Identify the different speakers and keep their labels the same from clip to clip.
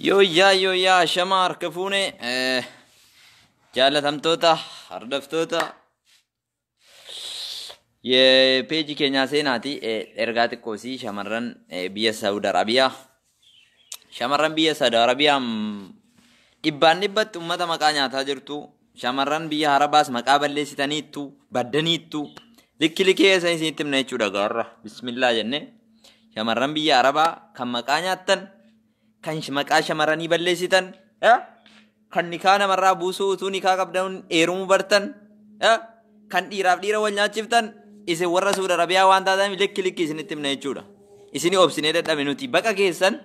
Speaker 1: Yooyyaa yooyyaa, shama harka fuune, jaalatamtoota hordoftoota peejii keenyaa seenaati. Ergaa xiqqoosii shamarran biyya Saudi Arabiyaa. Shamarran biyya Saudi Arabiyaa dhibbaan dhibbatti ummata maqaa nyaataa jirtu. Shamarran biyya Arabaas maqaa balleessitaniittu, baddaniittu. Likki likkii keessa isinitti himna jechuudha gaarra. Bismillaa jennee. Shamarran biyya Arabaa kan maqaa nyaattan, kan maqaa shamarranii balleessitan, kan nikaa namarraa buusuu utuu nikaa qabdan heerumuu bartan, kan dhiiraaf dhiira wal nyaachiftan, isin warra Saudi Arabiyaa waan taataniif likki likki isinitti himna jechuudha. Isini obsinee dadhabe. Nuti baqa keessan,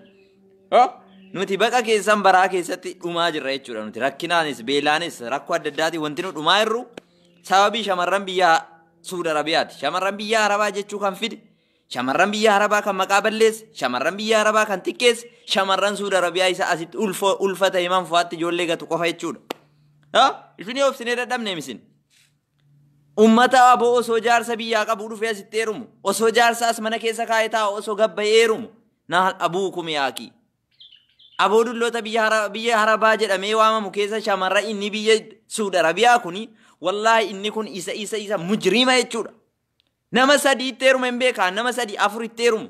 Speaker 1: nuti baqa keessan baraa keessatti dhumaa jirra jechuudha. Nuti rakkinaanis, beelaanis, rakkoo adda addaatiin wanti nu dhumaa jirru sababii shamarran biyya Saudi Arabiyaati. Shamarran biyya Arabaa jechuu kan fide, shamarran biyya Arabaa kan maqaa balleesse, shamarran biyya Arabaa kan xiqqeesse, shamarran Saudi Arabiyaa isa asitti ulfa ta'e manfaatti ijoollee gatu qofa jechuudha. Isinii obsinee dadhabne misin. Ummata aboo osoo jaarsa biyyaa qabuu dhufee asitti heerumu, osoo jaarsa as mana keessa kaa'ee taa'u osoo gabbayee heerumu, naal abuu kumiyaaki. Aboo dulloota biyya Arabaa jedhamee waamamu keessa shamarra inni biyya Saudi Arabiyaa kuni, wallaahi inni kun isa mujriima jechuudha. Nama sadiitti heeruma hin beekaa, nama sadii afuritti heerumu.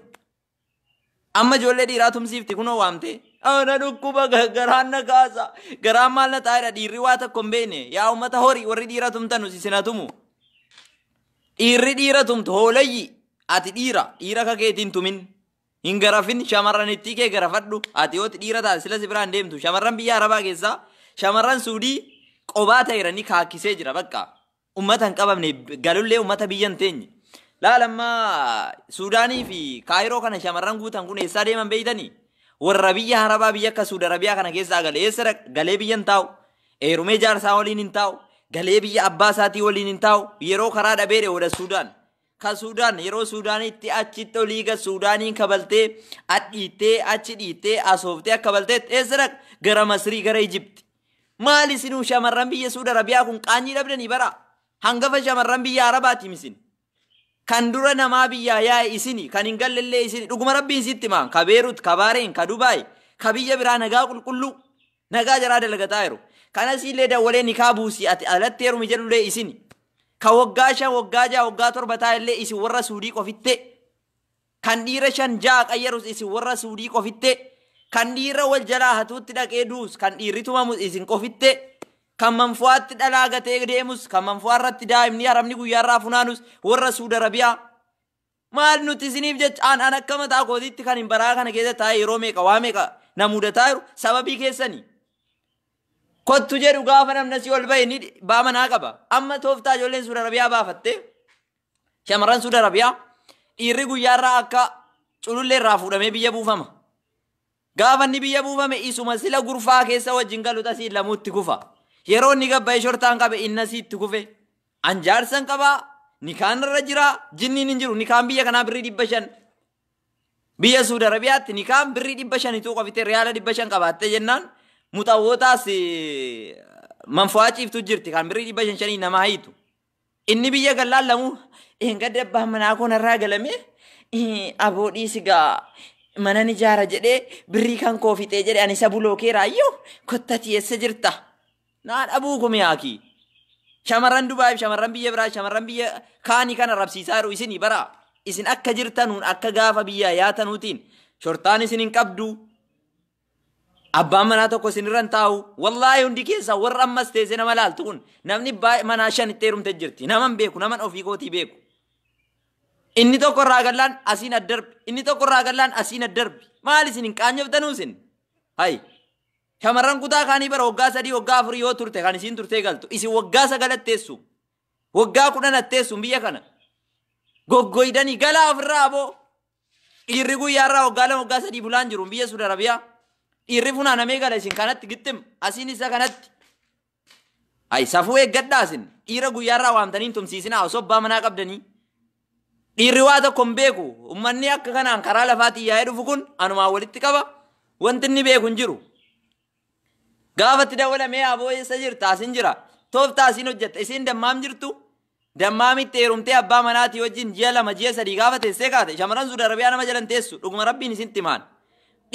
Speaker 1: Amma ijoollee dhiiraa tumsiifti kunoo waamte. Na dhukkuba, garaan na kaasa. Garaan maal na taa'edha, dhiirri waa tokko hin beekne. Yaa uummata horii, warri dhiira tumtan isin haa tumu. Dhiirri dhiira tumtu hoolayyi, ati dhiira dhiira ka keetiin tumin. Hin garafin, shamarranittii kee garafadhu. Ati yooti dhiira taate sila si biraan deemtu. Shamarran biyya Arabaa keessaa shamarran Suudii qobaa ta'eeranii kaakkisee jira bakka. Uummata hin qabamne galullee uummata biyya hin teenye. Laala, amma Suudaanii fi Kaayiroo kana shamarran guutan kun eessaa deeman beeytanii? Warra biyya Arabaa, biyya akka Suudi Arabiyaa kana keessaa galee eessa galee biyya hin taa'u. Heerumee jaarsaa waliin hin taa'u. Galee biyya abbaa isaatii waliin hin taa'u. Yeroo karaa dhabeere oda Suudaan. Ka Suudaan yeroo Suudaanitti achitti olii gad Suudaaniin kabaltee adhiittee achi dhiittee asooftee akka balteetti eessa dhaqa? Gara Masrii, gara Ijipti. Maal isinuu shamarran biyya Suudi Arabiyaa kun qaanyii dhabdanii bara? Hangafa shamarran biyya Arabaati misin. Kan dura namaa biyyaa yaa'e isini, kan hin gallellee isini. Dhuguma Rabbiin sitti maan, ka Beerut, ka Baareen, ka Dubaay, ka biyya biraa nagaa qulqulluu, nagaa jaraa dalagataa jiru. Kanas illee dawwalee nikaa buusii ati alatti heerumi jedhullee isini. Ka waggaa 5, waggaa 6, waggaa 7 taa'ellee isin warra Suudii qofitte. Kan dhiira shan ja'a qayyarus isin warra Suudii qofitte. Kan dhiira wal jalaa hatuutti dhaqee duus, kan dhiirri tumamus isin qofitte. Kan manfu'aatti dhalaa gatee deemus, kan manfu'aa irratti daa'imni haramni guyyaarraa funaanus warra Suudi Arabiyaa. Maal nuti isiniif jecha an akka mataa kootiitti kan hin baraa kana keessa taa'ee yeroo meeqa waa meeqa na mudataa jiru sababii keessanii. Kottu jedhu, gaafa namni asii ol bahe ni baa manaa qaba. Amma tooftaa ijoolleen Suudi Arabiyaa baafattee, shamarran Suudi Arabiyaa, dhiirri guyyaarraa akka culullee irraa fuudhamee biyya buufama. Gaafa inni biyya buufame isuma sila gurfaa keessa wajjin galu tasii lamuutti kufa. Yeroo inni gabbaa'ee shortaan qabe inni asiitti kufe. An jaarsan qabaa, nikaan irra jira, jinniin hin jiru. Nikaan biyya kanaa birrii 500. Biyya Suudi Arabiyaatti nikaan birrii 500tu qofite, riyaala 500 qabaattee jennaan muxawwootaas manfa'aa ciiftu jirti kan birrii dhibba shan shanii nama hayitu. Inni biyya gallaan lamuu gadda abbaan manaa koo narraa galame, aboo dhiisi gaa, mana ni ijaara jedhee birrii kan koo fixee jedhe, ani isa buloo raayyoo kottati eessa jirta? Naa dhabuu kumiyaaki. Shamarran Dubaay, shamarran biyya biraa, shamarran biyya kaanii kana rabsiisaa jiru isinii bara. Isin akka jirtanuun akka gaafa biyyaa yaatanuutiin shortaan isin hin qabdu. Abbaan manaa tokko isinirra hin taa'u. Wallaahi hundi keessaa warra ammas teessee nama laaltu kun namni manaa shanitti heerumte jirti. Naman beeku, naman ofii kootii beeku. Inni tokko irraa gallaan asiin addarbi. Inni tokko irraa gallaan asiin addarbi. Maal isin hin qaanyoftanuu isin? Hayi. Shamarran kutaa kaanii bara waggaa 3, waggaa 4 yoo turte kan isiin turtee galtu. Isin waggaa 9 teessu. Waggaa 10 teessu biyya kana. Goggoydanii galaa ofirraa aboo. Dhiirri guyyaarraa waggaa 2, waggaa 3 bulaan jiru biyya Suudi Arabiyaa. Dhiirri funaanamee gala, isin kanatti gixxim, asiin isa kanatti. Ay, safuu eeggadhaa isin. Dhiira guyyaarraa waamtanii hin tumsiisinaa osoo abbaa manaa qabdanii. Dhiirri waa tokko hin beeku. Uummanni akka kanaan karaa lafaatiin yaa'ee dhufu kun anumaan walitti qaba. Wanti inni beeku hin jiru. Gaafa itti dabalamee, aboo eessa jirta? Asin jira. Tooftaa asiin hojjetta. Isiin dammaam jirtu. Dammaamitti heerumtee abbaa manaatii wajjin ji'a 2, ji'a 3 gaafa teessee kaate, shamarran Suudi Arabiyaa nama jalan teessu, dhuguma Rabbiin isin timaan.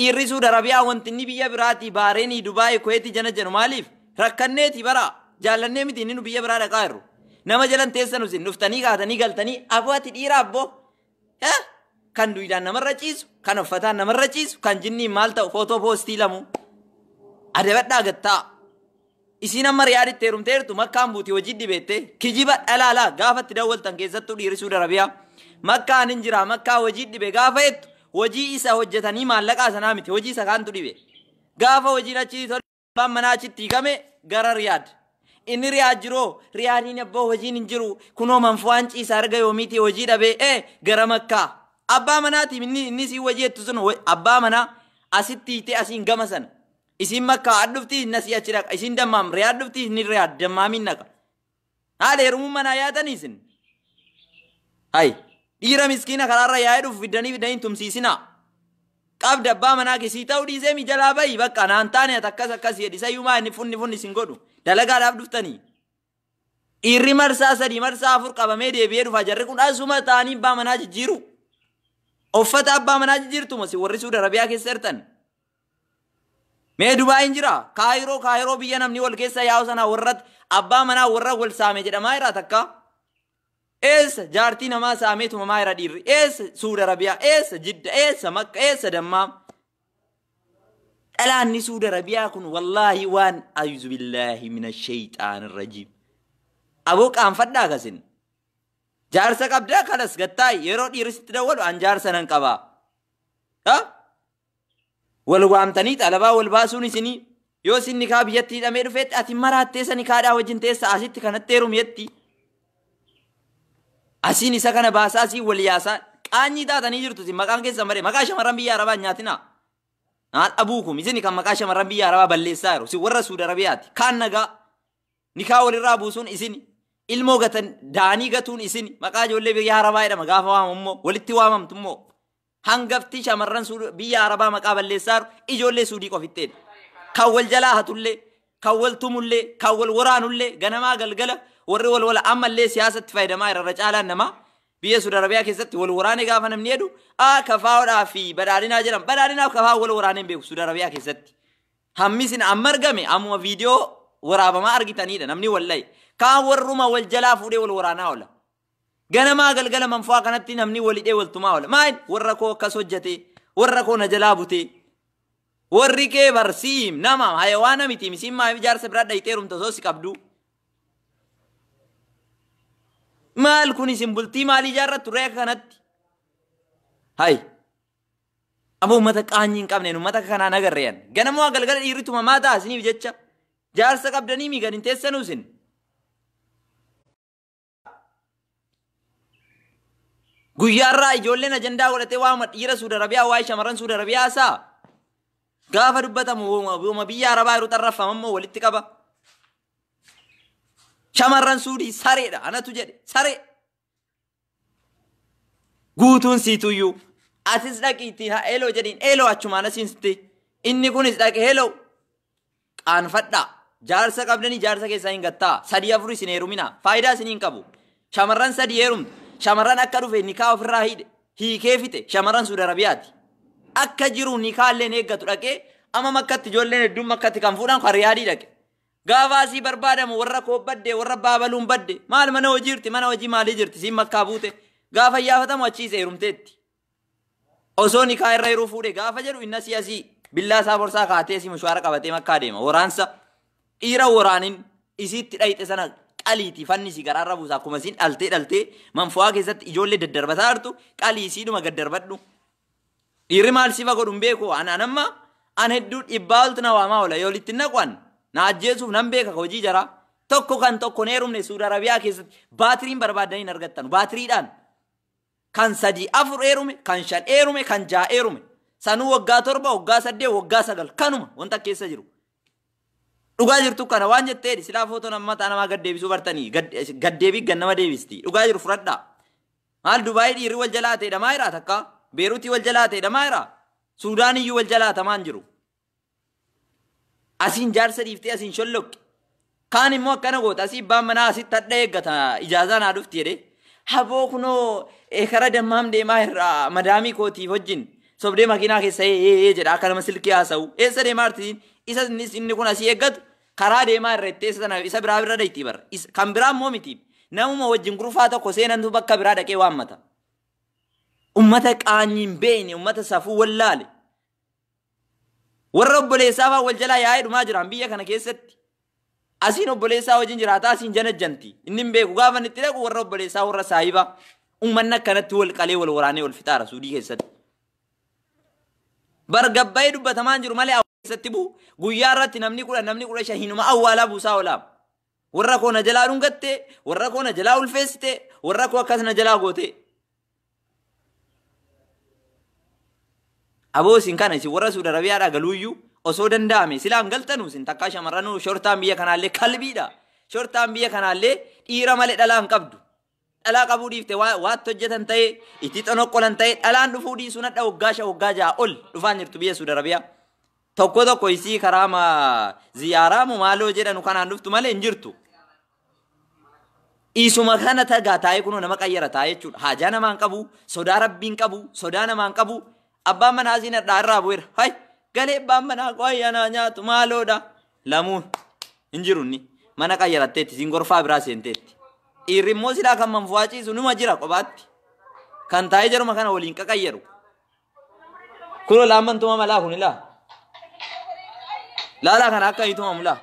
Speaker 1: Dhiirri Suudi Arabiyaa wanti inni biyya biraatii Baareenii, Dubaayii, Kuweetii jana jedhu maaliif? Rakkanneeti bara. Jaallannee miti inni nu biyya biraa dhaqaa jirru. Nama jalan teessan isin dhuftanii kaatanii galtanii aboo ati dhiira abboo. Kan duwidaan namarra ciisu, kan uffataan namarra ciisu, kan jinniin maal ta'u footoo poostii lamu. Adabadhaa gattaa. Isiin amma Riyaaditti heerumteertu Makkaan buuti hojii dhibeette kijiba dhalaalaa gaafa itti dawwaltan keessattuu dhiirri Suudi Arabiyaa. Makkaan hin jira, Makkaa hojii dhibe gaafa jettu hojii isa hojjetanii maallaqaa sanaa miti, hojii isa kaantu dhibe. Gaafa hojiin achi tole abbaan manaa achitti hiikame gara Riyaad. Inni Riyaad jiroo Riyaadiin abboo hojiin hin jiru, kunoo manfu'aan ciisa arga yoomiitii hojii dhabee gara Makkaa. Abbaa manaatii inni siin hojii jettu sun abbaa manaa asitti hiitee asiin gama sana. Isiin Makkaa dhufti inni asii achi dhaqa. Isiin Dammaam Riyaad dhufti inni Riyaad Dammaamiin dhaqa. Haala heerumuu manaa yaatanii isin. Hayi dhiira miskiina karaarra yaa'ee dhufu fiddanii fiddanii tumsiisinaa. Qabda abbaa manaa keessii ta'uu dhiisee mi jalaa bahi bakka naan taane ati akkas akkas jedhi isayyuu maa inni funni funni isin godhu dalagaadhaaf dhuftanii. Dhiirri marsaa 3 marsaa 4 qabamee deebi'ee dhufa, jarri kun asuma ta'anii abbaa manaa jijjiiru. Uffata abbaa manaa jijjiirtuma si warri Suudi Arabiyaa keessa jirtan. Mee Dubaayin jira? Kaayiroo Kaayiroo biyya namni wal keessa yaa'u sana warratti abbaa manaa warra wal saame jedhamaa jira takka. Eessa jaartii namaa saamee tumamaa jira dhiirri? Eessa Suudi Arabiyaa? Eessa Jidda? Eessa Makka? Eessa Dammaam? Dhalaanni Suudi Arabiyaa kun wallaahi waan ayuzu billaahi mina shayxaan rajiim. Aboo qaanfadhaa kasin. Jaarsa qabdaa kalas gattaayi yeroo dhiirri sitti dawwalu an jaarsa nan qabaa. Wal waamtanii xalabaa wal baasuun isinii yoo isin nikaa biyyatti hidhamee dhufeetti ati maraattee isa nikaadhaa wajjin teessa asitti kanatti heerumi jetti. Asiin isa kana baasaa asiin wal yaasaa qaanyii taatanii jirtu isin maqaan keessan malee maqaa shamarran biyya Arabaa hin nyaatinaa. Maal abuukum isin kan maqaa shamarran biyya Arabaa balleessaa jiru isin warra Suudi Arabiyaati. Kaan nagaa nikaa walirraa buusuun isin ilmoo gatan daanii gatuun isin maqaa ijoollee biyya Arabaa jedhama gaafa waamamu immoo walitti waamamtu immoo. Hangafti shamarran biyya Arabaa maqaa balleessaa jiru ijoollee Suudii qofitteedha. Kan wal jalaa hatullee, kan wal tumullee, kan wal waraanullee ganamaa galgala warri wal wala ammallee siyaasatti fayyadamaa jira irra caalaan namaa biyya Suudi Arabiyaa keessatti wal waraane gaafa namni jedhu kafaa'oodhaa fi badhaadhinaa jedhama. Badhaadhinaaf kafaa wal waraanee hin beeku Suudi Arabiyaa keessatti. Hammi isin amma argame ammuma viidiyoo waraabamaa argitanidha namni wallahi. Kaan warruma wal jalaa fuudhee wal waraanaa oola. Ganamaa galgala manfaa kanatti namni wal hidhee wal tumaa oola. Maal warra koo akkas hojjete, warra koo na jalaa bute. Warri kee barsiim nama hayawaana miti misiin maaf jaarsa biraa dhayxee heerumta osoo si qabdu. Maal kun isin bultii maalii ijaarrattu ree akka kanatti? Hay. Aboo uummata qaanyii hin qabneen uummata akka kanaan agarreeyan. Ganamaa galgala dhiirri tumamaa ta'a isiniif jecha. Jaarsa qabdanii mii gad hin teessanuu isin. Guyyaarraa ijoolleen ajandaa godhatee waama dhiira Suudi Arabiyaa waa'ee shamarran Suudi Arabiyaa isaa gaafa dubbatamu waama biyya Arabaa yeroo xarraffamu immoo walitti qaba. Shamarran Suudii sareedha anatu jedhe saree. Guutuun siituyyuu atis dhaqiitti haa eloo jedhiin eloo achumaan asiin sitti inni kunis dhaqe heloo qaanfadhaa. Jaarsa qabdanii jaarsa keessaa hin gattaa. 3 4 isin heerumina. Faayidaa isin hin qabu. Shamarran 3 heerumtu. Shamarran akka dhufe nikaa ofirraa hidhe. Hiikee fixe. Shamarran Suudi Arabiyaati. Akka jiru nikaa illee hin eeggatu dhaqee amma Makkatti ijoolleen hedduun Makkatti kan fuudhan kan Riyaadii dhaqe. Gaafa asii barbaadamu warra koo badde warra baabaluun badde maal mana hojii jirti mana hojii maalii jirti siin Makkaa buute gaafa iyyaafatamu achii isa heerumteetti. Osoo nikaa irra yeroo fuudhe gaafa jedhu inni asii asii billaa isaa borsaa kaatee asii mushaara qabatee Makkaa deema. Waraansa dhiira waraanin isiitti dhayxe sana qaliiti fannisi garaarra buusa akkuma isiin dhaltee dhaltee manfu'aa keessatti ijoollee daddarbataa jirtu qalii isiidhuma gaddarbadhu. Dhiirri maal sifa godhu hin beeku an amma an hedduu dhibbaa oltu na waamaa oola yoo litti naqu an na ajjeesuuf nan beeka hojii jaraa. Tokko kan tokko hin heerumne Suudi Arabiyaa keessatti baatiriin barbaadanii hin argattan baatiriidhaan. Kan 3 4 heerume, kan 5 heerume, kan 6 heerume. Sanuu waggaa 7, waggaa 8, waggaa 9 kanuma wanta keessa jiru. Dhugaa jirtu kana waan jetteedhi silaa footoo nama mataa namaa gad deebisuu bartanii gad deebii gad nama deebisti. Dhugaa jiru fudhadhaa. Maal Dubaayii dhiirri wal jalaa ta'e dhamaa jira takka. Beeruutii wal jalaa ta'e dhamaa jira. Suudaan iyyuu wal jalaa tamaan jiru. Asiin jaarsa dhiiftee asiin sholloqqi. Kaan immoo akkana goota asii abbaan manaa asitti hadha eeggata ijaazaa naa dhufti jedhee. Haboo kunoo kara Dammaam deemaa irraa madaamii kootiif wajjin Sobdee makiinaa keessa ee jedha akka nama silkii haasa'u. Eessa deemaa jirti? Isa inni kun asii eeggatu karaa deemaa irra itti eessa sana isa biraa bira dhayti bara. Kan biraa immoo miti. Namuma wajjin gurfaa tokko seenantu bakka biraa dhaqee waammata. Ummata qaanyii hin beekne, ummata safuu wallaale. Warra obboleessaa fa'aa wal jalaa yaa'ee dhumaa jiran biyya kana keessatti. Asiin obboleessaa wajjin jiraata, asiin janajjanti. Inni hin beeku gaafa inni itti dhaqu warra obboleessaa warra saahibaa. Uummanni akkanatti wal qalee wal waraanee wal fixaara Suudii keessatti. Bargabbaa'ee dubbatamaa hin jiru malee keessatti bu'u guyyaa irratti namni 10 namni 15 hinuma awwaalaa buusaa oolaa. Warra koo na jalaa dhungatte, warra koo na jalaa ulfeessite, warra koo akkas na jalaa goote. Aboo isin kana isin warra Suudi Arabiyaadhaa galuuyyuu osoo danda'ame silaan galtanu isin takkaa shamarranuu shortaan biyya kanaallee kalbiidha. Shortaan biyya kanaallee dhiira malee dhalaa hin qabdu. Dhalaa qabuu dhiifte waatti hojjetan ta'ee itti xonoqqolan ta'ee dhalaan dhufuu dhiisuun hadha waggaa 5 waggaa 6 ol dhufaan jirtu biyya Suudi Arabiyaa. Tokko tokko isii karaa ziyaaraa moo maaloo jedhanu kanaan dhuftu malee hin jirtu. Isuma kana tagaa taa'ee kunoo nama qayyara taa'ee jechuudha. Haajaa namaan qabu, sodaa rabbiin qabu, sodaa namaan qabu. Abbaan manaa asiin hadhaa irraa bu'eera. Hay galee abbaan manaa koo ayyaanaa nyaatu maaloodha. Lamuu hin jiru inni. Mana qayyaratteetti isiin gorfaa biraa seenteetti. Dhiirri immoo silaa kan manfu'aa ciisu numa jira kophaatti. Kan taa'ee jaruma kana waliin qaqayyaru. Kunoo laamman tumama laa kun laa. Laalaa kana akka inni tumamu laa.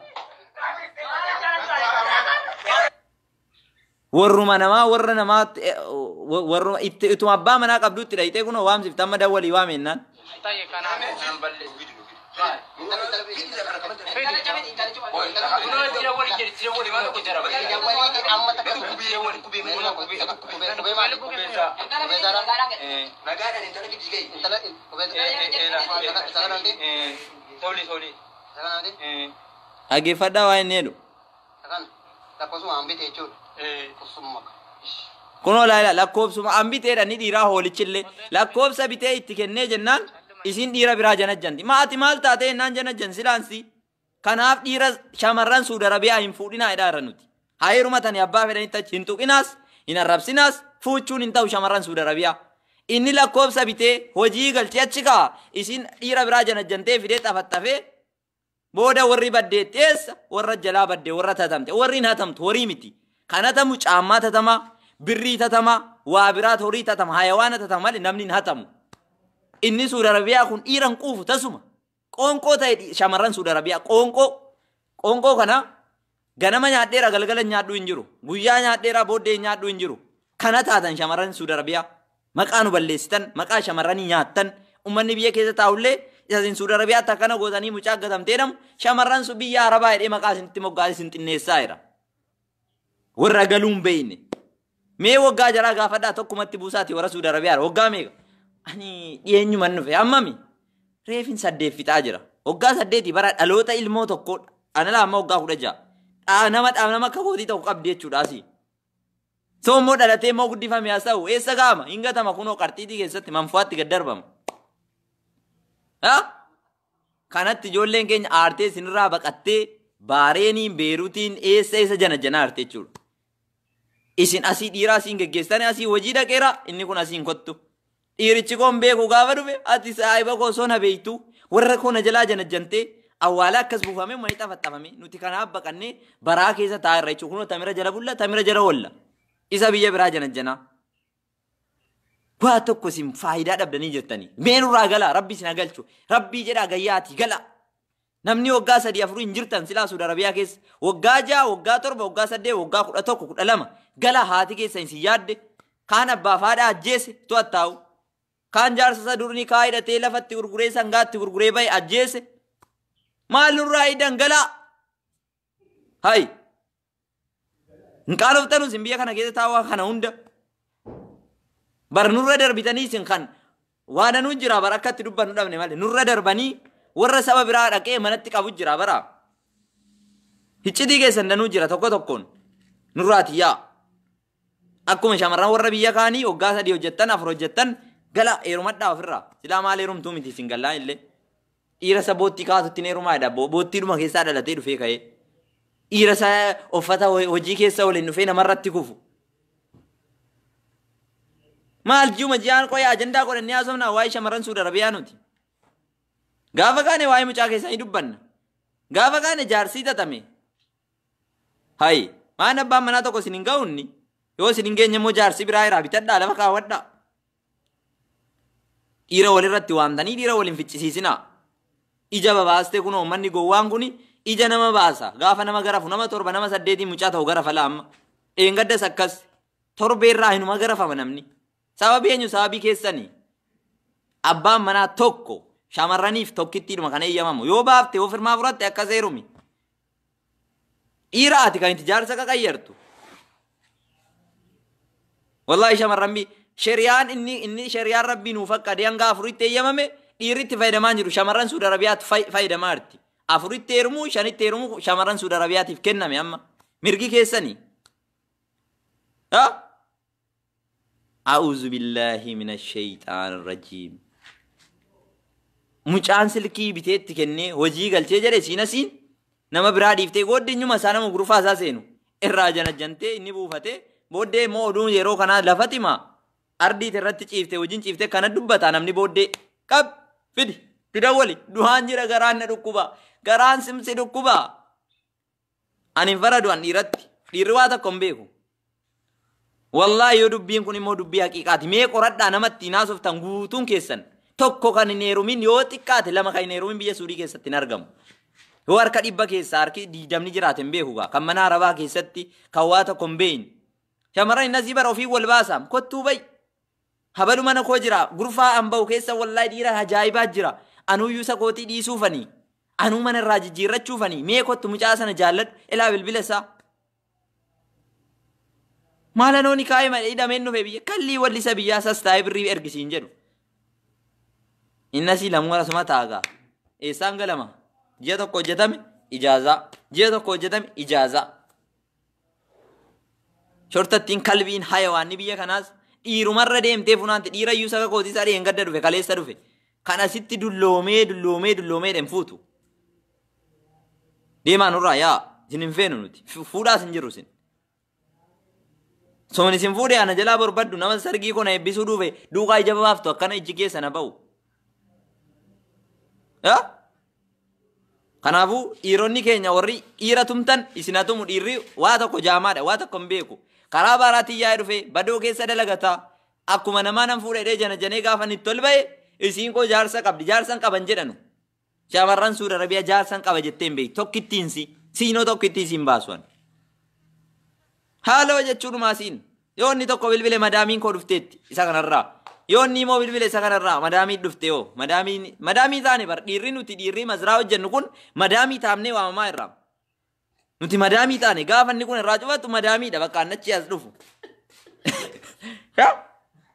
Speaker 1: Warruma namaa warra namaa warruma itti ituma abbaa manaa qabduutti dhayxee kunoo waamsifta amma dawwalii waamennaan. Dhaggeeffadhaa waa inni jedhu. Kunoo laala lakkoofsuma an biteedha ni dhiiraa hoolichillee lakkoofsa bitee itti kennee jennaan isin dhiira biraa janajjanti. Ma ati maal taatee jennaan janajjan silaansi. Kanaaf dhiira shamarran Suudi Arabiyaa hin fuudhinaa jedhaa irra nuti. Haa heerumatanii abbaa fedhanitti achi hin tuqinaas hin arrabsinaas fuuchuun hin ta'u shamarran Suudi Arabiyaa. Inni lakkoofsa bitee hojii galchee achi kaa'a isin dhiira biraa janajjantee fidee xafaxxafee booda warri baddeetti eessa warra jalaa badde warra tatamte warri hin hatamtu horii miti. Kan hatamu caammaa tatamaa, birrii tatamaa, waa biraat horii tatama, hayawaana tatama malee namni hin hatamu. Inni Suudi Arabiyaa kun dhiira hin quufu tasuma. Qoonqoo ta'e shamarran Suudi Arabiyaa qoonqoo. Qoonqoo kana ganama nyaadheera galgala nyaadhuu hin jiru. Guyyaa nyaadheera booddee nyaadhuu hin jiru. Kana taatan shamarran Suudi Arabiyaa. Maqaa nu balleessitan, maqaa shamarranii nyaattan. Uummanni biyya keessa taa'ullee isa isin Suudi Arabiyaatti akkana gootanii mucaa gatamtee jedhamu shamarran sun biyya Arabaa jedhee maqaa isinitti moggaasee isin xinneessaa jira. Warra galuu hin beekne. Mee waggaa jaraa gaafadhaa tokkumatti buusaati warra Suudi Arabiyaa waggaa meeqa? Ani dhiyeenyuman dhufe hammami? Reefin 8 fixaa jira. Waggaa 8 bara dhaloota ilmoo tokko ana laa amma waggaa 16. Nama nama akka kootii tokko qabdi jechuudha asii. Soo immoo dhalatee immoo guddifame haa ta'u eessa ga'ama? Hin gatama kunoo qarxiitii keessatti manfu'aatti gad darbama. Kanatti ijoolleen keenya aartee isinirraa baqattee Baareeniin, Beeruutiin eessa eessa jana jana aarte jechuudha. Isin asii dhiiraa asiin geggeessitanii asii hojii dhaqeera inni kun asiin kottu. Dhiirichi koo hin beeku gaafa dhufe ati saahiba koo osoo na beektu warra koo na jalaa janajjantee awwaala akkas buufamee uummanni xafaxafame nuti kanaaf baqannee baraa keessa taa'aa irra jechuudha. Kunoo tamira jala bulla tamira jala oolla. Isa biyya biraa janajjanaa. Waa tokko isin faayidaa dhabdanii jirtanii. Mee nurraa galaa rabbi isin haa galchu. Rabbii jedhaa gayyaatii galaa. Namni waggaa 3 4 hin jirtan silaa Suudi Arabiyaa keessa. Waggaa 6, waggaa 7, waggaa 8, waggaa 11, 12 galaa haati keessa isin yaadde. Kaan abbaaf haadha ajjeese to'attaa'u. Kaan jaarsa isa durnii kaa hidhatee lafatti gurguree sangaatti gurguree bahe ajjeese. Maal nurraa hidhan galaa. Hay. Hin qaanoftanu isin biyya kana keessa taa'aa kana hunda. Bar nurra darbitanii isin kan waa danuu jira bar akka itti dubbannu dhabne malee nurra darbanii warra saba biraa dhaqee manatti qabu jira bara. Hiccitii keessan danuu jira tokko tokkoon nurraati yaa. Akkuma shamarran warra biyya kaanii waggaa 3 hojjettan 4 hojjettan gala heerumadhaa ofirraa. Silaa maal heerumtuu miti isin gallaan illee. Dhiira isa boottii kaasutti hin heerumaa jedha. Boottiidhuma keessaa dhalatee dhufee ka'ee. Dhiira isa uffata hojii keessa waliin dhufee namarratti kufu. Maal ji'uma ji'aan qoya ajandaa godhannee haasofnaa waa'ee shamarran Suudi Arabiyaa nuti. Gaafa kaane waa'ee mucaa keessanii dubbanna. Gaafa kaane jaarsii tatame. Hayi, maan abbaan manaa tokko isin hin ga'unni? Yoo isin hin geenye immoo jaarsi biraa irraa bitadhaa, lafa kaawwadhaa. Dhiira walirratti waamtanii dhiira waliin ficcisiisinaa. Ija babaastee kunoo uummanni gowwaan kuni ija nama baasa. Gaafa nama garafu nama 7, nama 8 mucaa ta'u garafa la'amma. Dheengaddas akkas torbeerraa hinuma garafama namni. Sababii eenyu? Sababii keessanii. Abbaan manaa tokko shamarraniif tokkittiidhuma kan eeyyamamu. Yoo baafte, yoo firmaa fudhatte, akkas heerumi. Dhiira ati kan itti jaarsa qaqayyartu. Wallaahi shamarran sheriyaan inni sheriyaan rabbii nuuf akka hanga 4tti eeyyamame dhiirri itti fayyadamaa jiru, shamarran Suudi Arabiyaatti fayyadamaa jirti. 4tti heerumuu, 5tti heerumuu shamarran Suudi Arabiyaatiif kenname amma. Mirgi keessanii. أعوذ بالله من الشيطان الرجيم. Mucaan silkii biteetti kennee hojii galchee jedhe siin asiin nama biraa dhiiftee booddee isaa nama gurufaa isaa seenu irraa janajjantee inni buufatee booddee immoo oduun yeroo kanaa lafati maa ardiit irratti ciiftee wajjin ciiftee kana dubbata namni. Booddee qab fidi fidawwali duhaan jira, garaan na dhukkuba, garaan simsi dhukkuba. Ani hin faradu an dhiiratti, dhiirri waa tokko hin beeku. Wallaahi yoo dubbiin kun immoo dubbii haqiiqaati, mee qoradhaa, namatti naasoftan guutuun keessan tokko kan hin heerumin, yoo xiqqaate lama kan hin heerumin biyya Suudii keessatti hin argamu. Yoo harka 100 keessaa harki 20 jiraate hin beeku gaa kan mana arabaa keessatti kan waa tokko hin beekne. Shamarran inni bara ofii wal baasaam kottuu bayi. Habalu mana koo jira, gurfaa an bahu keessa wallaahi dhiira ajaa'ibaa jira. Anuyyuu isa kootii dhiisuufanii, anuu mana irraa jijjiirrachuufanii, mee kottu mucaa sana jaalladhu, ilaa bilbila isaa. Maala nooni kaa'ee malee hidhameen dhufe biyya kallii wallisa biyyaa sas taa'ee birrii ergisiin jedhu. Innasii lamuu asuma taagaa. Eessaan galama? Ji'a tokko hojjetame ijaazaa. Ji'a tokko hojjetame ijaazaa. Shortattiin kalbiin hayawaanni biyya kanaas dhiirumarra deemtee funaanti, dhiirayyuu saka kootii isaa dheengadda dhufe, kaleessa dhufe. Kan asitti dulloomee dulloomee dulloomee dhen fuutu. Deemaa nurraa, yaa isin hin feenu nuti. Fuudhaas hin jirru isin. Soon isin fuudhee ana jalaa barbaddu nama sargii kona eebbisuu dhufe duukaa ija baaftu akkana ijji keessa na ba'u. Kanaafuu dhiironni keenya warri dhiira tumtan isin hatumu, dhiirri waa tokko jaamaadha, waa tokko hin beeku. Karaa baaraatiin yaa'ee dhufe badoo keessa dalagataa akkuma namaa nan fuudhee jana janee gaafa inni itti ol ba'e isiin koo jaarsa qabdi, jaarsan qaban jedhanu. Shamarran Suudi Arabiyaa jaarsan qaba jettee hin beektu, tokkittiin si siinoo tokkittiin siin baasuan. Haala jechuudhumaa siin yoo inni tokko bilbile madaamiin koo dhufteetti isa kanarraa, yoo inni immoo bilbile isa kanarraa madaamii dhufte, yoo madaamiin madaamii taane bar dhiirri nuti dhiirri mazraa hojjennu kun madaamii taamnee waamamaa irraa. Nuti madaamii taane, gaafa inni kun irraa cufatu madaamiidha bakka annachi as dhufu.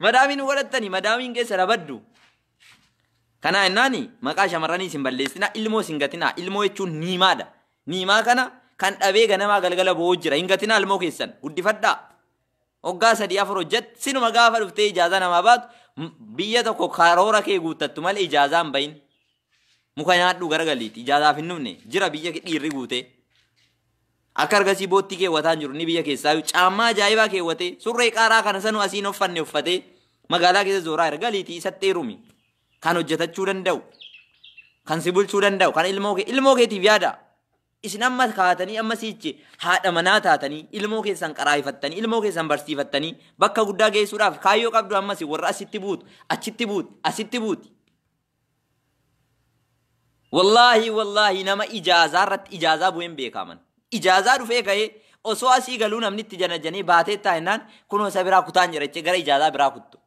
Speaker 1: Madaamii nu godhattanii madaamiin keessa rabaddu. Kanaa jennaani maqaa shamarranii isin balleessinaa, ilmoo isin gatinaa. Ilmoo jechuun niimaadha. Niimaa kana kan dhabee ganamaa galgala bo'oo jira. Hin gatinaa, ilmoo keessan guddifadhaa. Waggaa 3 4 hojjet sinuma gaafa dhuftee ijaazaa namaa baatu biyya tokko karoora kee guuttattu malee ijaazaa hin bahin. Muka nyaadhu garagaliiti, ijaazaaf hin dhufne jira biyya dhiirri guutee. Akka argasii boottii keewwataa jiru inni biyya keessaa caammaa ajaa'ibaa keewwatee surree qaaraa kana sanuu asiin uffanne uffatee magaalaa keessa zooraa jira, galiitii isatti heerumi. Kan hojjetachuu danda'u, kan si bulchuu danda'u, kan ilmoo kee ilmoo keetiif yaada. Isin amma kaatanii amma siichi haadha manaa taatanii ilmoo keessan qaraayifattanii ilmoo keessan barsiifattanii bakka guddaa geessuudhaaf kaayyoo qabdu, ammas warra asitti buutu, achitti buuti, asitti buuti. Wallaahi wallaahi nama ijaazaa irratti ijaazaa bu'een beekaman. Ijaazaa dhufee ka'ee osoo asii galuu namni itti janajanee baatee taa'ennaan kunoo isa biraa kutaan jira jechee gara ijaazaa biraa kuttu.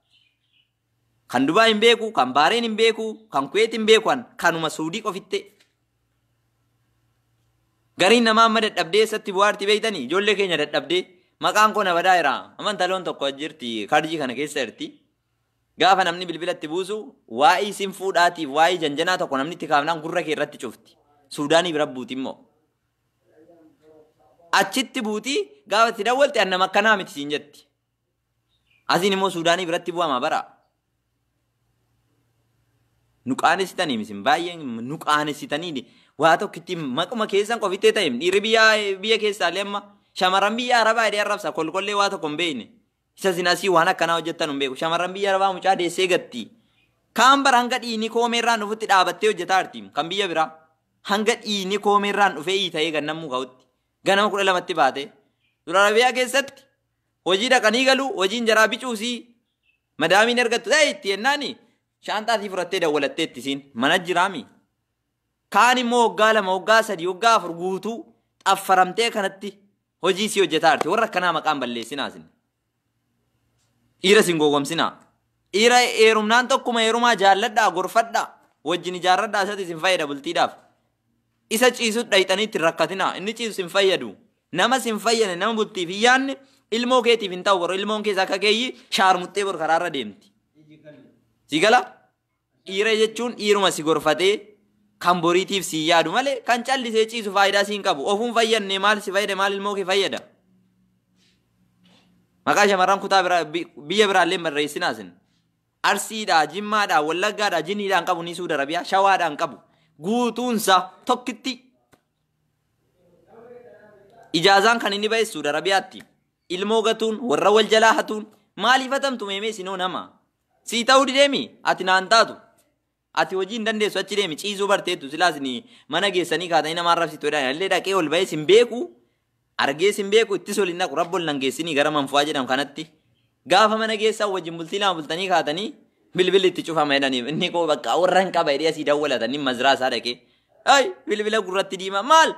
Speaker 1: Kan Dubaa hin beeku, kan Baareen hin beeku, kan Kuweet hin beeku, kanuma Suudii qofitte. Gariin namaa amma dadhabdee eessatti bu'aarti beeytanii? Ijoollee keenya dadhabdee maqaan koo na badaa jira. Amantaloon tokko jirti, karjii kana keessa jirti. Gaafa namni bilbilatti buusu waa'ee isin fuudhaatiif waa'ee janjanaa tokko namni itti kaafnaan gurra kee irratti cufti. Suudaanii bira buuti immoo. Achitti buutii gaafa itti dawwalte an nama akkanaa miti siin jetti. Asiin immoo Suudaanii biratti bu'ama bara. Nu qaanessitanii misin, baay'ee nu qaanessitanii, waa tokkitti maquma keessan qofittee ta'e dhiirri biyya keessaallee amma shamarran biyya arabaa jedhee arrabsa kolkollee waa tokko hin beekne. Isa isin asii waan akkanaa hojjettan hin beeku. Shamarran biyya arabaa mucaa deessee gatti. Kaan bara hanga dhiini koomeerraan dhufutti dhaabattee hojjetaa jirti. Kan biyya biraa. Hanga dhiini koomeerraan dhufee hiita'ee gannamuu ka'utti. Ganama 12tti baate. Dura Arabiyaa keessatti hojii dhaqanii galu, hojiin jaraa bicuusii madaamiin ergattu ta'e itti yennaani shaanxaatii fudhattee dawwalattee itti siin mana jiraami. Kaan immoo waggaa 2, waggaa 3, waggaa 4 guutuu xaffaramtee kanatti hojii sii hojjetaa jirti. Warra akkanaa maqaan balleessinaa isin. Dhiira isin gowwomsinaa. Dhiira heerumnaan tokkuma heerumaa jaalladhaa, gorfadhaa, wajjin ijaarradhaa, isatti isin fayyada bultiidhaaf. Isa ciisut dhayxanii itti rakkatinaa. Inni ciisu sin fayyadu. Nama sin fayyane, nama bultiif hin yaanne, ilmoo keetiif hin ta'u. Boru ilmoon keessa akka keeyyi shaarmuxxee bor karaarra deemti. Si gala? Dhiira jechuun dhiiruma si gorfatee kan boriitiif si yaadu malee kan callisee ciisu faayidaa siin qabu. Ofuun fayyadne maal si fayyada, maal ilmoo kee fayyada? Maqaa shamarran kutaa biraa biyya biraallee barreessinaa isin. Arsiidhaa, Jimmaadhaa, Wallaggaadhaa, Jinniidhaan qabu ni Suudi Arabiyaa, Shawaadhaan qabu. Guutuunsa tokkitti. Ijaazaan kan inni ba'e Suudi Arabiyaatti. Ilmoo gatuun, warra wal jalaa hatuun, maaliif hatamtu meemee isinoo nama? Sii ta'uu dideemi, ati naan taatu. Ati hojii hin dandeessu, achi deemi, ciisuu barteettu silaas ni mana geessanii kaatanii nama arrabsitu jedhan illee dhaqee ol ba'ee sin beeku, argee sin beeku, ittis ol hin naqu, rabbi ol nan geessinii gara manfu'aa jedhamu kanatti. Gaafa mana geessaa wajjin bultii 2 bultanii kaatanii bilbilli itti cufama jedhaniif inni koo bakka warra hin qaba jedhee asii dawwalatanii mazraa isaa dhaqee. Ay, bilbila gurratti diimaa maal?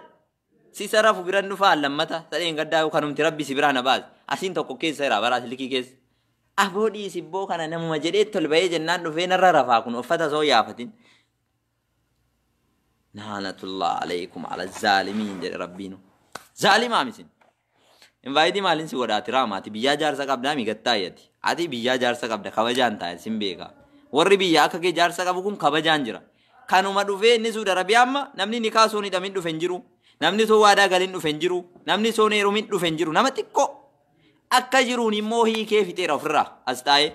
Speaker 1: Si sarafu biran dhufaa lammata sadeen gaddaa kanumti rabbi si biraa na baase. Asiin tokko keessa jira baraa silkii keessa. Aboo dhiisi boo, kana namuma jedhee tol ba'ee jennaan dhufee narra rafaa kun uffata osoo yaafatin. Naanatullah alaykum ala zaalimiin jedhe rabbiinu. Zaalimaa misin. Invaayitii maaliin si godhaati raama, ati biyyaa jaarsa qabdaa mi gattaayyati. Ati biyyaa jaarsa qabda, kabajaan taa'e sin beeka. Warri biyya akka kee jaarsa qabu kun kabajaan jira. Kanuma dhufee inni Suudi Arabiyaa amma namni nikaa soon hidhamin dhufe hin jiru. Namni soo waadaa galin dhufe hin jiru. Namni soon heerumin dhufe hin jiru. Nama xiqqoo. Akka jiruun immoo hiikee fixeera ofirraa as taa'ee.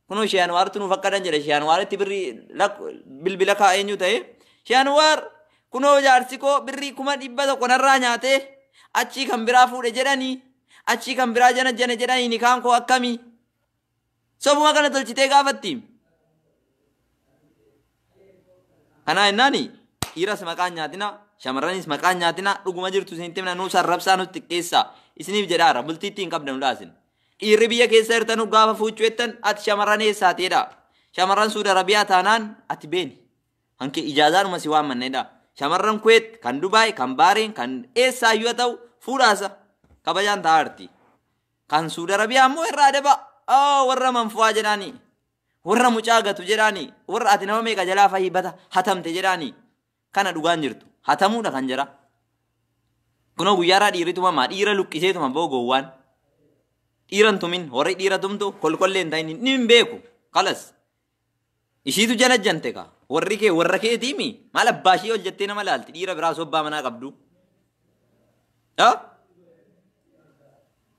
Speaker 1: Kunoo Shee Anwaartu nuuf akkadan jedhe. Shee Anwaaritti birrii bilbila kaa eenyu ta'e. Shee Anwaar, kunoo jaarsi koo birrii 100,000 narraa nyaatee achii kan biraa fuudhe jedhanii, achii kan biraa jana jana jedhanii, nikaan koo akkamii? Sobuma kana tolchitee gaafatti. Kanaa jennaani dhiiras maqaan nyaatina, shamarranis maqaan nyaatina, dhuguma jirtu isinitti himna, nuus arrabsaa, nutti xiqqeessaa isiniif jedhaara, bultiitti hin qabdanu laasin. Dhiirri biyya keessa jirtanu gaafa fuuchuu jettan ati shamarran eessaateedha? Shamarran Suudi Arabiyaa taanaan ati beeni. Hanke ijaazaadhuma si waammanneedha. Shamarran Kuweet, kan Dubaay, kan Baareen, kan eessaayyuu haa ta'u fuudhaasa. Kabajaan taa'aarti. Kan Suudi Arabiyaa immoo irraa adaba. Warra manfu'aa jedhaani. Warra mucaa gatu jedhaani. Warra ati nama meeqa jalaa fahii bata hatamte jedhaani. Kana dhugaan jirtu. Hatamuudha kan jira. Kunoo guyyaarraa dhiirri tumamaa, dhiira luqqiseetuma boo gowwaan. Dhiira hin tumin, warri dhiira tumtu kolkollee hin ta'in, inni hin beeku. Kalas. Ishiitu jala jante ka. Warri kee warra keetiimi maal abbaa ishee ol jettee nama laalti, dhiira biraa sobbaa manaa qabdu.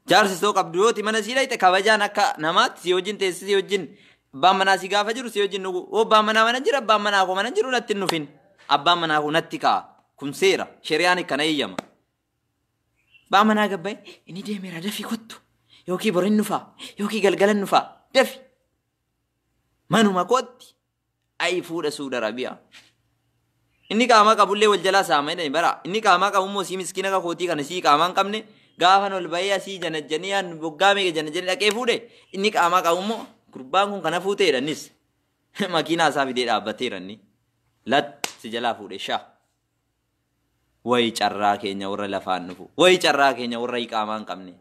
Speaker 1: Jaarsi soo qabdu yooti mana sii dhayxe kabajaan akka namaatti si wajjin teessi, si wajjin abbaan manaa si gaafa jiru si wajjin dhugu. Oo, abbaan manaa mana jira, abbaan manaa koo mana jiru natti hin dhufin. Abbaan manaa koo natti ka'a. Kun seera. Shari'aan kana eeyyama. Abbaan manaa gabbaa'e inni deemeera, dafii kottu. Yookiin borin dhufaa yookiin galgalan dhufaa, dafi. Manuma kootti ayi fuudha Suudi Arabiyaa. Inni qaamaa qabullee wal jalaa saama jedhani bara. Inni qaamaa qabu immoo sii miskiina akka kootii kana sii qaamaa hin qabne gaafan ol bahee asii janajjanii an waggaa meeqa janajjanii dhaqee fuudhe, inni qaamaa qabu immoo gurbaan kun kana fuuteedha, innis makiinaa isaa fidee dhaabbateera, inni lat si jalaa fuudhe shaa. Wayi carraa keenya warra lafaan dhufu. Wayi carraa keenya warra iqaamaa hin qabne.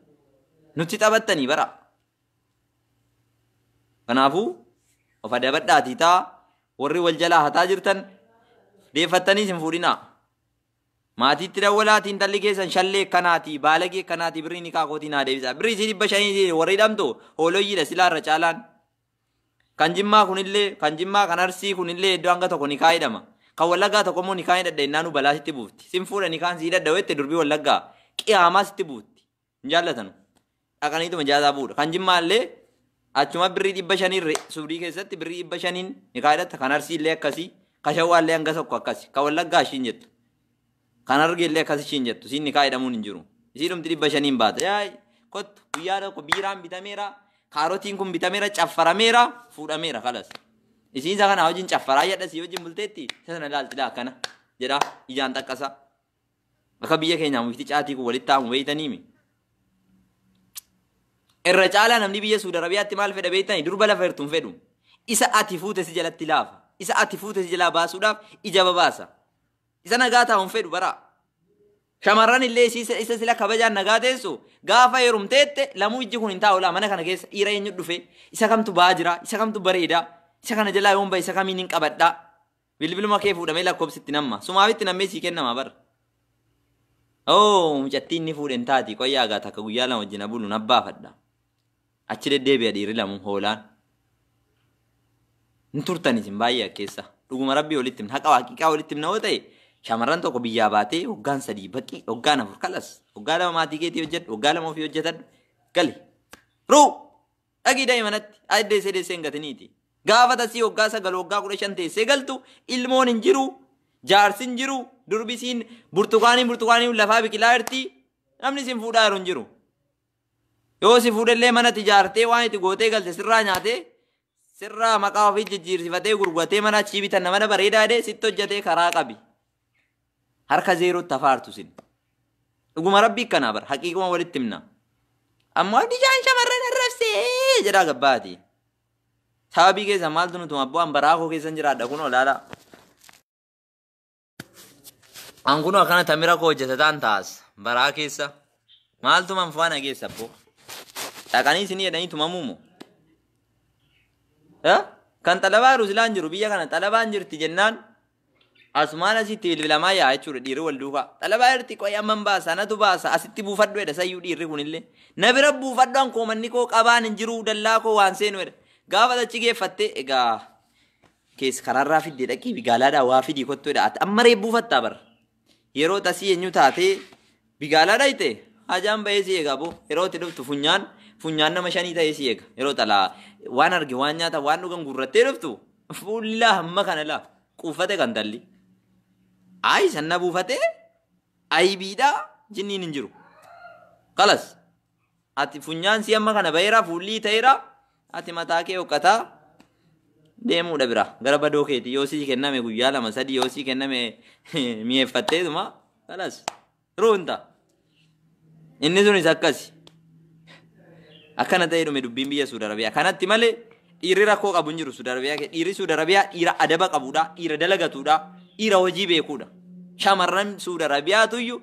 Speaker 1: Nutti taphattanii bara. Kanaafuu of adabadhaatii taa, warri wal jalaa hataa jirtan deeffattaniis hin fuudhinaa. Maatiitti dawwalaatii intalli keessan shallee akkanaatii, baalagee akkanaatii, birrii nikaa kootii naa deebisaa. Birrii isii 500 warri hidhamtu hoolooyyiidha silaa irra caalaan. Kan Jimmaa kunillee, kan Jimmaa, kan Arsii kunillee iddoo hanga tokko nikaa hidhama. Kan Wallaggaa tokko immoo nikaa hidhadha jennaanuu balaa sitti buufti. Sin fuudha nikaan si hidhadha jette durbii Wallaggaa qiyaamaa sitti buufti. Hin jaallatanu. Dhaqaniituma jaataa buudha. Kan Jimmaa illee achuma birrii 500 Suudii keessatti birrii 500n nikaa hidhatta. Kan Arsii illee akkasii. Kan Shawaa illee hanga tokko akkasi. Kan Wallaggaa ishiin jettu. Kan Harargee illee akkas ishiin jettu. Isiin nikaa hidhamuun hin jiru. Isii dhumti 500n baata. Yaay kottu guyyaa tokko biiraan bitameera. Kaarotiin kun bitameera, caffarameera, fuudhameera kalas. Isiin isa kana wajjin caffaraa jedha si wajjin bulteetti isa sana ilaalti laa akkana jedha ijaan xaqqasa. Akka biyya keenyaa mukti caatii kun walitti taa'amu beeytaniimi. Irra caalaa namni biyya Suudi Arabiyaatti maal fedha beeytanii? Durba lafa hirtu hin fedhu. Isa ati fuute si jalatti laafa. Isa ati fuute si jalaa baasuudhaaf ija babaasa. Isa nagaa taa'u hin fedhu bara. Shamarran illee isa sila kabajaan nagaa teessu gaafa heerumteette lamuu ijji kun hin taa'u laa mana kana keessa dhiira eenyu dhufe, isa kamtu ba'aa jira, isa kamtu bareeda, isa kana jalaa yoon bahe isa kamiin hin qabadha. Bilbiluma kee fuudhamee lakkoofsi itti namma. Sumaaf itti nammee sii kennama bara. Oo, mucattiin inni fuudhe hin taati, qoyyaa gaa takka guyyaa 2 wajjin bulu nabbaafadha. Achi deddeebi'a dhiirri lamuu hoolaan. Hin turtan isin baay'ee akkeessa. Dhuguma rabbii walitti himna, haqa waaqiqaa walitti himna yoo ta'e, shamarran tokko biyyaa baatee waggaan 3 baqii, waggaan 4 kalas, waggaa 2 maatii keetii hojjedhu, waggaa 2 ofii hojjetadhu, gali. Ruu! Dhaqii da'i manatti, deessee deessee hin gatiniiti. Gaafa tasii waggaa 9, waggaa 15 teessee galtu ilmoon hin jiru, jaarsi hin jiru, durbisiin burtukaaniin burtukaaniin lafaa biqilaa jirti, namni isin fuudhaa jiru hin jiru. Yoo si fuudhellee mana ijaartee waan itti gootee galte sirraa nyaatee, sirraa maqaa ofii jijjiirsifatee gurguratee mana achii bitan mana bareedaa jedhee sitti hojjetee karaa qabi. Harka zeerootti hafaartu sin. Dhuguma rabbii kanaa bara haqiiquma walitti himna. Ammoo abdishaan shamarran arrabsee jedhaa gabbaati. Sababii keessa maaltu nutuma abboo an baraa koo keessan jiraadha kun olaala. An kunoo akkana tamira koo hojjetataan taas baraa keessa. Maaltu manfaana keessa abboo? Dhaqanii isinii jedhanii tumamuu moo? Kan xalabaa jiru silaan jiru biyya kana xalabaan jirti jennaan asumaan asitti bilbilamaa yaa jechuudha dhiirri wal duukaa. Xalabaa jirti qoy amman baasa anatu baasa asitti buufadhu jedha sayyuu dhiirri kunillee. Na bira buufadhu an koo manni koo qabaan hin jiru dallaa koo waan seenu jedha. Gaafa achi geeffattee egaa keessa karaarraa fiddee dhaqii bigaalaadhaa waa fidii kottu jedha. Ati amma ree buufattaa bara. Yeroo tasii eenyu taatee bigaalaa dhayite hajaan bahee si eega boo. Yeroo itti dhuftu funyaan funyaan nama shanii ta'ee si eega. Yeroo xalaa waan arge waan nyaata waan dhugan guurrattee dhuftu fuulli laa hamma kana laa quuffate kan talli. Ayi sanna buufatee aybiidhaa jinniin hin jiru. Kalas ati funyaan si amma kana baheera fuulli ta'eera ati mataa kee hoqqataa deemuudha bira gara badoo keeti yoo sii kenname guyyaa 2 3 yoo sii kenname mi'eeffatteetuma kalas ruunta. Inni sunis akkasi. Akkana ta'ee dhume dubbiin biyya Suudi Arabiyaa. Kanatti malee dhiirri rakkoo qabu hin jiru Suudi Arabiyaa keessa. Dhiirri Suudi Arabiyaa dhiira adaba qabudha, dhiira dalagatudha, dhiira hojii beekudha. Shamarran Suudi Arabiyaatu iyyuu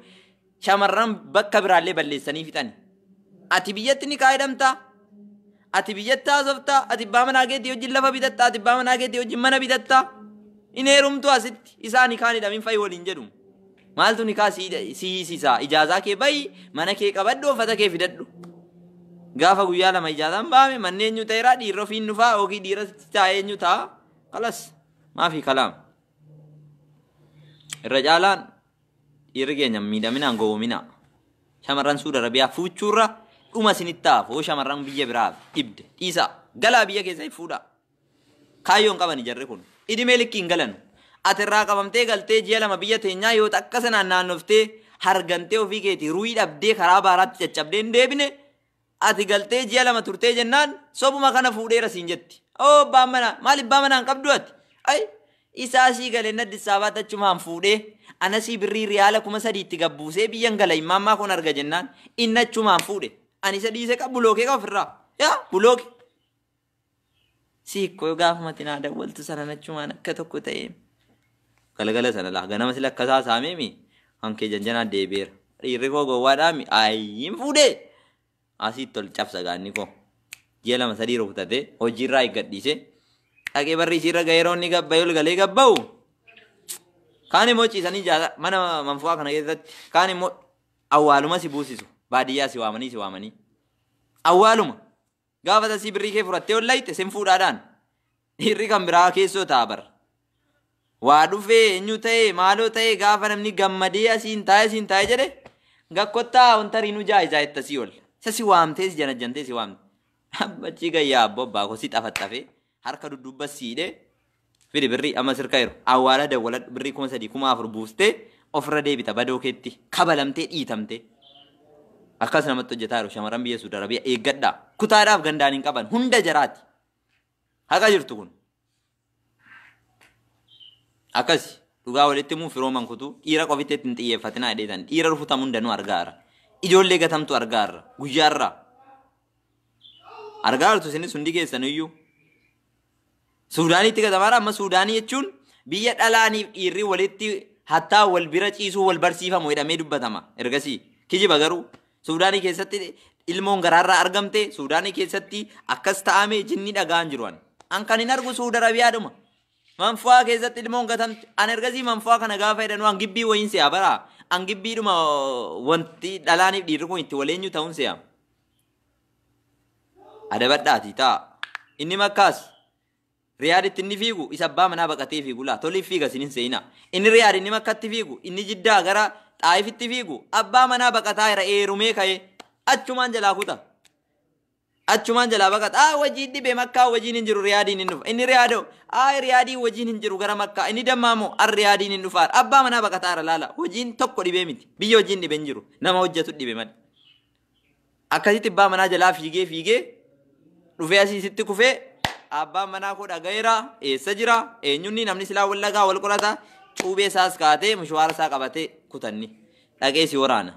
Speaker 1: shamarran bakka biraallee balleessanii fixani. Ati biyyatti ni kaa'edhamtaa? Ati biyyatti haasoftaa? Ati abbaa manaa keetii wajjin lafa bitattaa? Ati abbaa manaa keetii wajjin mana bitattaa? Hin heerumtu asitti isaan kaan hidhamin fa'i waliin jedhu. Maaltu nikaa si hiisisaa? Ijaazaa kee bahi, mana kee qabadhu, uffata kee fidadhu. Gaafa guyyaa 2 ijaazaan baame manni eenyu ta'eera dhiirri ofiin dhufaa yookiin dhiira taa'ee eenyu ta'a? Kalas maafi kalaam. Irra caalaan dhiirri keenya miidhaminaan gowwominaa. Shamarran Suudi Arabiyaa fuuchuurra dhuma isinitti ta'a hoo shamarran biyya biraaf dhibde dhiisaa galaa biyya keessa fuudhaa. Kaayyoon qabani jarri kun. Idimee likkii hin galanu. Ati irraa qabamtee galtee ji'a 2 biyya teenyaa yoo takka sanaan naannoftee hargantee ofii keetii ru'ii dhabdee karaa baaraatti caccabdee hin deebine ati galtee ji'a 2 turtee jennaan sobuma kana fuudheera siin jetti. Oo abbaan manaa maal abbaa manaa hin qabdu ati? Ay isaa sii galee Addis Ababaatti achumaan fuudhee anasii birrii riyaala 3000 itti gabbuusee biyyan gala immaammaa kun arga jennaan inni achumaan fuudhe. Ani isa dhiise qaba bulookee qaba ofirraa. Yaa bulooke. Siikkoo gaafuma naa dawwaltu sana achumaan akka tokko ta'ee. Galgala sana laa ganama sila akkasaa saameemi kan kee janjanaa deebi'eera. Dhiirri koo gowwaadhaami ayyiin fuudhee asitti ol cabsa gaanni koo. Ji'a 2 3 rukutatee hojiirraa eeggadhiisee dhaqee barri isiirra ga'ee yeroo inni gabbayee ol galee gabba'u. Kaan immoo ciisanii jaala mana manfu'aa kana keessatti kaan immoo awwaaluma si buusisu baadiyyaa si waamanii si waamanii. Awwaaluma gaafa tasii birrii kee furattee ol layte sin fuudhaadhaan dhiirri kan biraa keessoo ta'a bara. Waa dhufee eenyu ta'e maaloo ta'e gaafa namni gammadee asiin taa'e asiin taa'e jedhe gakkottaa wanta riinuu jaayizaa itti asii ol. Isa si waamtee si janajjantee si waamte. Abbachii gayyaa abboo abbaa koo si xafaxxafee harka dudduubba siidhee fidi birrii amma sirka jiru awwaala dawwaladhu birrii 3000 4000 buustee ofirra deebita badoo keetti kabalamtee dhiitamtee. Akkas namatti hojjetaa jiru shamarran biyya Suudi Arabiyaa eeggadhaa. Kutaadhaaf gandaan hin qaban hunda jaraati. Haqa jirtu kun. Akkasi dhugaa walitti himuu firooman kutuu dhiira qofitti ittiin xiyyeeffatinaa jedheetan dhiira rukutamu hundanuu argaara. Ijoollee gatamtu argaarra guyyaarraa. Argaa jirtu isinis hundi keessan iyyuu. Suudaaniitti gatamaara amma Suudaanii jechuun biyya dhalaaniif dhiirri walitti hattaa wal bira ciisuu wal barsiifamu jedhamee dubbatama. Ergasii kijiba garuu Suudaanii keessatti ilmoon garaarraa argamte Suudaanii keessatti akkas ta'ame jinni dhagaan jiru. An kan hin argu Suudi Arabiyaadhuma. Manfaa keessatti ilmoon gatamte an ergasii manfaa kana gaafa jedhan waan gibbii wayiin si'a bara. An gibbiidhuma wanti dhalaaniif dhiirri kun itti waleenyu ta'uun si'a. Adabadhaati ta'a. Inni makkaas Riyaaditti inni fiigu isa abbaa manaa baqatee fiigu laa toliif fiiga isinin seenaa. Inni Riyaad inni makkatti fiigu inni Jiddaa gara Xaayifitti fiigu abbaa manaa baqataa jira eerumee ka'ee achumaan jalaa kuta. Achumaan jalaa baqata. Aa wajiin dhibee makkaa wajiin hin jiru Riyaadiin hin dhufa. Inni Riyaadoo aa Riyaadii wajiin hin jiru gara makkaa. Inni dammaamoo ar Riyaadiin hin dhufaar. Abbaa manaa baqataa jira laala. Hojiin tokko dhibee miti. Biyya hojiin dhibee hin jiru. Nama hojjetu dhibe malee. Akkasitti abbaa manaa jalaa fiigee fiigee dhufee asiisitti kufee abbaan manaa koo dhaga'eera eessa jira eenyunni namni silaa wal dhagaa wal qorata cuubee isaas kaatee mishwaara isaa qabatee kutanni dhaqee si waraana.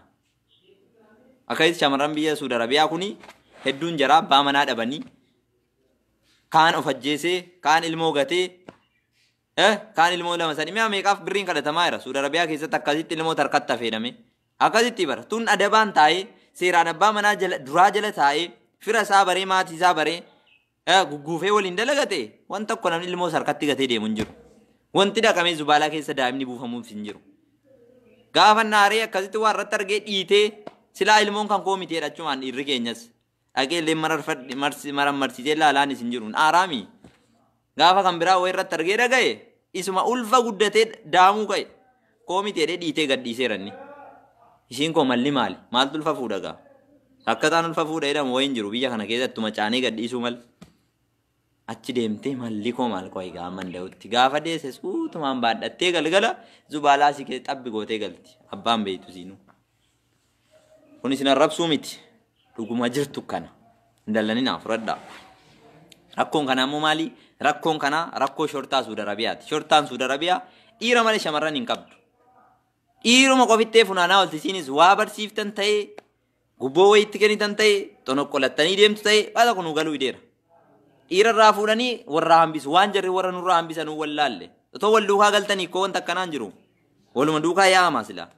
Speaker 1: Akkasitti shamarran biyya Suudi Arabiyaa kuni hedduun jaraa abbaa manaa dhabanii kaan of ajjeesee kaan ilmoo gatee kaan ilmoo lama sadi mi'a meeqaaf birriin kadhatamaa jira Suudi Arabiyaa keessatti akkasitti ilmoo tarkatta fayyadame akkasitti bara tun adabaan taa'ee seeraan abbaa manaa jala duraa jala taa'ee fira isaa baree maatii isaa baree gugguufee waliin dalagate waan tokko namni ilmoo harkatti gatee deemu hin jiru. Wanti dhaqamee zubaalaa keessa daa'imni buufamuuf hin jiru. Gaafa naaree akkasitti waan irratti argee dhiitee silaa ilmoon kan koo miti achumaan dhiirri keenyas dhaqee illee marammarsiisee laalaanis hin jiru. Aaraami. Gaafa kan biraa wayii irratti argee dhaga'e isuma ulfa guddatee daamuu ka'e koo miti jedhee dhiitee gadhiiseera inni. Ishiin koo malli maali? Maaltu ulfa fuudha gaa? Akka ta'an ulfa fuudha jedhamu wayii hin jiru biyya kana keessatti macaanee gadhiisuu malee. Achi deemtee malli koo maal koo egaa amma danda'utti gaafa deesse suutumaan baadhattee galgala zubaalaa si keessa xabbi gootee galti abbaan beektu siinuu. Kun isin arrabsuu miti dhuguma jirtu kana hin dallaninaa fudhadhaa. Rakkoon kanaa immoo maali? Rakkoon kanaa rakkoo shortaa Suudi Arabiyaati. Shortaan Suudi Arabiyaa dhiira malee shamarran hin qabdu. Dhiiruma qofittee funaanaa olti isiinis waa barsiiftan ta'ee gubboo wayiitti kennitan ta'ee xonoqqolattanii deemtu ta'ee baala kunuu galuu ideera. Dhiira irraa fuudhanii warraa hambisu waan jarri warra nurraa hambisanuu wallaalle. Otoo wal duukaa galtanii koo wanta akkanaan jiru. Waluma duukaa yaa'ama sila.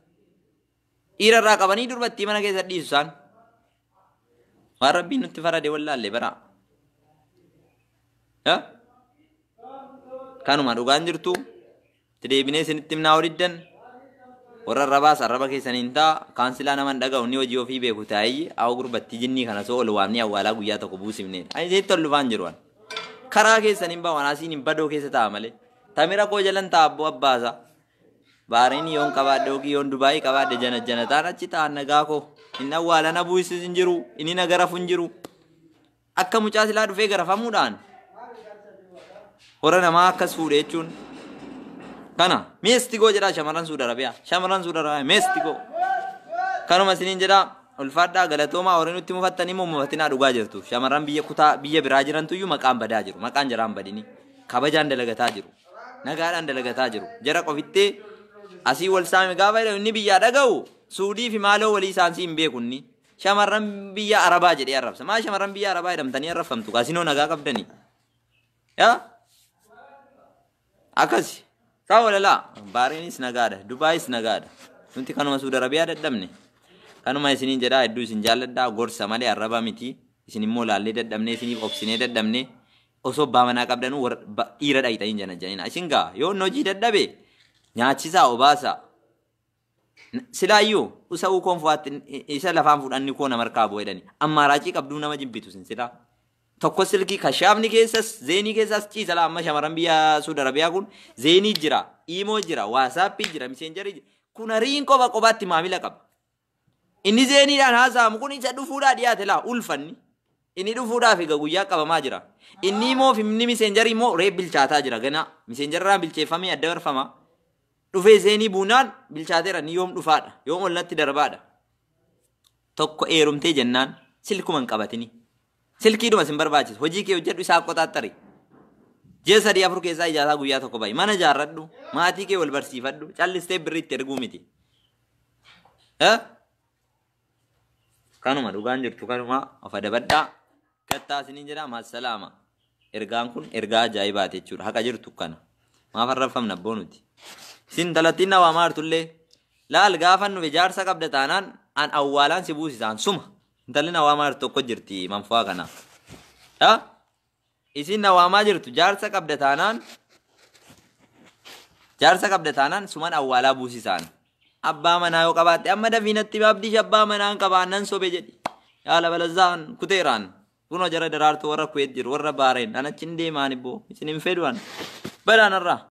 Speaker 1: Dhiira irraa qabanii durbattii mana keessa dhiisu isaan. Waan rabbiin nutti farade wallaalle bara. Kanuma dhugaan jirtu itti deebinee isinitti himnaa oliddan warra arrabaas arraba keessaniin ta'a kaansilaa nama hin dhaga'u inni hojii ofii beeku taa'ee haa gurbattii jinnii kana soo ol waamnee awwaalaa guyyaa tokko buusifnee. Ani isinitti ol dhufaan jiru. Karaa keessan hin ba'u asiin hin badoo keessa ta'a malee. Tamira koo jalan ta'a abboo abbaasa. Baariin yoon qabaadhe yookiin yoon Dubaayii qabaadhe jana jana ta'an achi ta'an nagaa koo. Inni awwaala na buusis hin jiru inni na garafu hin jiru. Akka mucaa silaa dhufee garafamuudhaan warra namaa akkas fuudhe jechuun kana meestigoo jedhaa shamarran Suudi Arabiyaa shamarran Suudi Arabiyaa meestigoo kanuma isiniin jedhaa ulfaadhaa galatoomaa warri nutti mufattanii immoo mufatinaa dhugaa jirtu shamarran biyya kutaa biyya biraa jirantuyyuu maqaan badaa jiru maqaan jaraan badini kabajaan dalagataa jiru nagaadhaan dalagataa jiru jara qofittee asii wal saame gaafa jedhamu inni biyyaa dhaga'u Suudii fi maaloo walii isaan si hin beeku inni shamarran biyya Arabaa jedhee arrabsa maa shamarran biyya Arabaa jedhamtanii arrabfamtu kaasinoo nagaa qabdanii yaa akkasi saa walalaa Baariinis nagaadha Dubaayis nagaadha nuti kanuma Suudi Arabiyaa dadhabne kanuma isiniin jedhaa hedduu isin jaalladhaa gorsa malee arraba miti isin immoo laallee dadhabne isiniif obsinee dadhabne osoo abbaa manaa qabdanuu dhiira dhaqxanii jana janina isin gaa yoo hojii dadhabe nyaachisaa obaasaa silaayyuu isa ukoon fu'aatti isa lafaan fudhanni koo nama harkaa bu'e jedhani ammaaraacii qabduu nama jibbitu sin silaa. Tokko silkii kashaafni keessas zeenii keessas ciisa laa amma shamarran biyya Suudi Arabiyaa kun zeenii jira, iimoo jira, waasaappii jira, miseenjarii jira. Kun hariin qofa qofaatti maamila qaba. Inni zeeniidhaan haasa'amu kun isa dhufuudhaa dhiyaate laa ulfanni. Inni dhufuudhaaf egaa guyyaa qabamaa jira. Inni immoo inni miseenjarii immoo reef bilchaataa jira ganaa. Miseenjarraa bilcheeffamee adda barfama. Dhufee zeenii buunaan bilchaateera ni yoom dhufaadha yoom ol natti darbaadha. Tokko eerumtee jennaan silkuma hin qabatini. Silkiidhuma sin barbaachisu. Hojii kee hojjedhu isaa qoxaaxxari. Ji'a 3 4 keessaa ijaasaa guyyaa tokko bahi. Mana ijaarradhu. Maatii kee wal barsiifadhu. Callistee birrii itti erguu miti. Kanuma dhugaan jirtu kanuma of adabadhaa. Gattaa isiniin jedha massalaama. Ergaan kun ergaa ajaa'ibaati jechuudha. Haqa jirtu kana. Maaf arrabfamna abboo nuti. Isin talattiin na waamaa jirtullee laal gaafa nuuf ijaarsa qabda taanaan an awwaalaan si buusisaan suma. Intalli na waamaa jirtu tokko jirti manfaa kana. Isin na waamaa jirtu jaarsa qabda taanaan jaarsa qabda taanaan suman awwaalaa buusisaan. Abbaa manaa yoo qabaatte amma dafiinatti abdiish abbaa manaa hin qabaa nan sobe jedhi. Yaala balazzaan kuteeraan. Kunoo jara daraartuu warra Kuweet jiru warra Baareen an achi hin deemaan ibboo isin hin fedhu an. Badaan irraa.